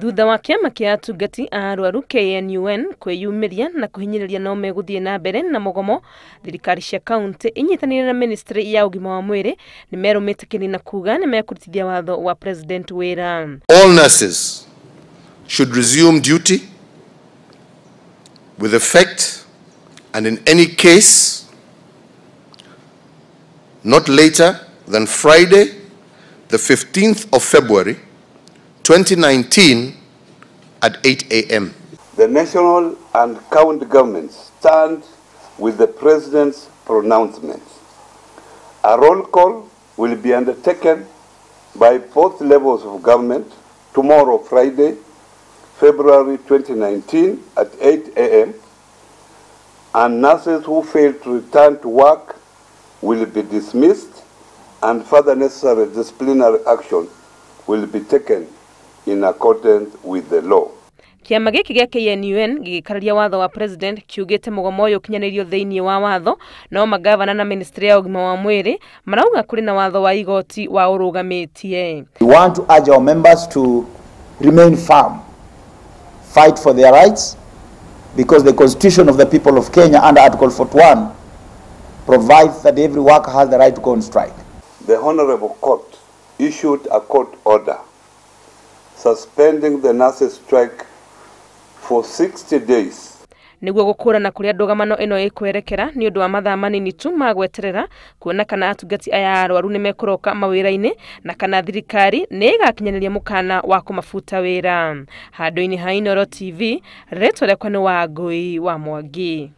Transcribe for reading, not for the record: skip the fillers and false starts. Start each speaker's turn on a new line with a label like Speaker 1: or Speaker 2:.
Speaker 1: Thutha wa kĩama kĩa atungati a arwaru KNUN kwĩyumĩria na kũhinyĩrĩria no megũthiĩ na mbere na mũgomo, thirikari cia kaunti inyitanĩire na ministry ya ũgima wa mwĩrĩ nĩ merũmĩte kĩni na kuga nĩ mekũrutithia watho wa president wĩra.
Speaker 2: All nurses should resume duty with effect and in any case not later than Friday the 15th of February 2019 at 8 a.m.
Speaker 3: The national and county governments stand with the president's pronouncement. A roll call will be undertaken by both levels of government tomorrow, Friday, February 2019 at 8 a.m., and nurses who fail to return to work will be dismissed and further necessary disciplinary action will be taken in accordance with the law.
Speaker 1: Kĩama gĩkĩ gĩa KNUN gĩgĩkararia watho wa president kiugĩte mũgomo ũyũ ũkinyanĩirio thĩinĩ wa watho, no magavana na ministry ya ũgima wa mwĩrĩ marauga kũrĩ na watho wa igoti wa ũrũgamĩtie.
Speaker 4: We want to urge our members to remain firm, fight for their rights, because the Constitution of the people of Kenya under Article 41 provides that every worker has the right to go on strike.
Speaker 3: The Honorable Court issued a court order suspending the nurses' strike for 60 days.
Speaker 1: Nĩguo gũkũrana kũrĩa ndũgamano ĩno ĩkwerekera nĩ ũndũ wa mathaa manini tu ma gweterera kuona kana atungati aya arwaru nĩ mekũroka mawĩra-inĩ na kana thirikari nĩ ĩgakinyanĩria mũkana wa kũmabuta wĩra. Handũ-inĩ ha Inooro TV, rĩtwa rĩakwa nĩ Wangũi wa Mwangi.